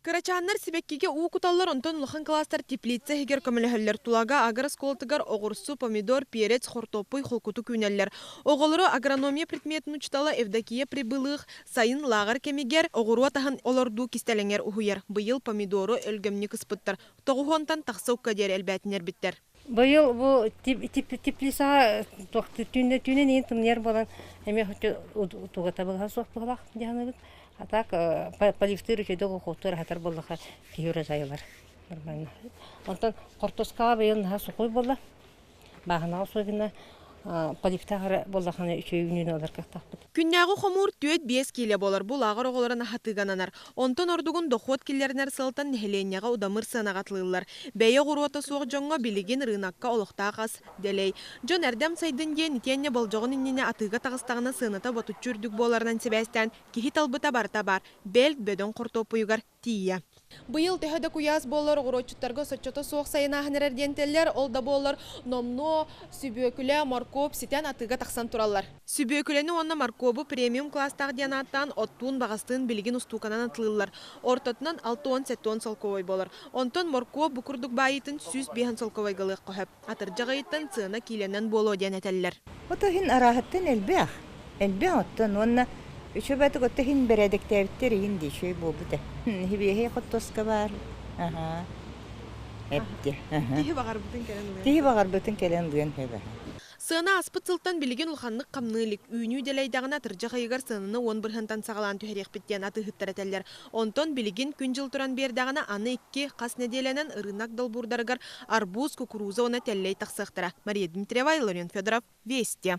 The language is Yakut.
Кырачааннар сибэккигэ уу куталлар, онтон улахан кылаастар теплица иһигэр көмөлөһөллөр. Тулагы агрооскуолатыгар оҕурсу, помидор, перец, хортуоппуй холкутук үүнэллэр. Оҕолору агрономия предметин учуутала Евдокия Прибылых сайын лааҕыр кэмигэр оҕуруот аһын олордуу кистэлэҥэр уһуйар. Быйыл помидору өлгөмнүк ыспыттар. Тоҕуһуонтан тахса укка диэри элбээтинэрбиттэр. Быйыл бу теплицаҕа түүнүн иин тымныйар буолан эмиэ туга табыгаһа суох быһалаах дьаһанабыт. А так поливтыыр үчүгэй охотуор аһатар буоллаха киһи урожайылар нормально. Онтон хортуоскаҕа быйыл наһаа сухой буолла. Бааһынаҕа особенно поливтаах эрэ буоллахына үчүгэй үүнүүнү ылар кыахтаахпыт. Күннээҕи хомуур түөрт-биэс киилэ буолар. Бу лааҕыр оҕолорун аһатыыга ананар. Онтон ордугун дохуот киллэринэр сыалтан нэһилиэнньэҕэ удамыр сыанаҕа атылыыллар. Бэйэ оҕуруота суох дьоҥҥо билигин ырыынакка олохтоох ас дэлэй. Дьон эрдэ амсайдын диэн итиэннэ болдьоҕун иннинэ атыыга таҕыстаҕына сыаната ботуччу үрдүк буоларынан сибээстээн киһи талбыта барыта баар. Бэл, бөдөҥ хортуоппуйугар тиийэ. Быйыл төһө да куйаас буоллар, оҕуруотчуттарга соччото суох сайын ааһан эрэр диэн этэллэр. Ол да буоллар, номнуо сүбүөкүлэ, моркуоп ситэн атыыга тахсан тураллар. Сүбүөкүлэни уонна моркуобу премиум кылаастаах диэн ааттаан оттуун баҕастыын билигин устууканан атылыыллар. Ортотунан 67 солкуобай буолар. Онтон моркуоп бу курдук баайыытын 105 солкуобайга ылыахха сөп. Атырдьах ыйыттан сыана киилэнэн буолуо диэн этэллэр. Ото иһин арааһыттан элбэх. Элбэх оттон уонна үчүгэй отто иһин бэрээдэктээбиттэр иһин дии үчүгэй буолбут ээ. Хибиэһэй хортуоска баар. Аһаа. Эпти. Киһи баҕарбытын кэлэн ылыан. Киһи баҕарбытын кэлэн ылыан сөп. Сыана ааспыт сылтан билигин улаханнык хамныы илик. Үүнүү дэлэйдэҕинэ атырдьах ыйыгар сыананы 10 бырыһыантан саҕалаан түһэриэхпит диэн атыыһыттар этэллэр. Онтон билигин күн-дьыл туран биэрдэҕинэ аны икки хас нэдиэлэнэн ырыынак долбуурдарыгар арбуз, кукуруза уонна тэллэй тахсыахтара. Мария Дмитриева, Илларион Федоров, Вести.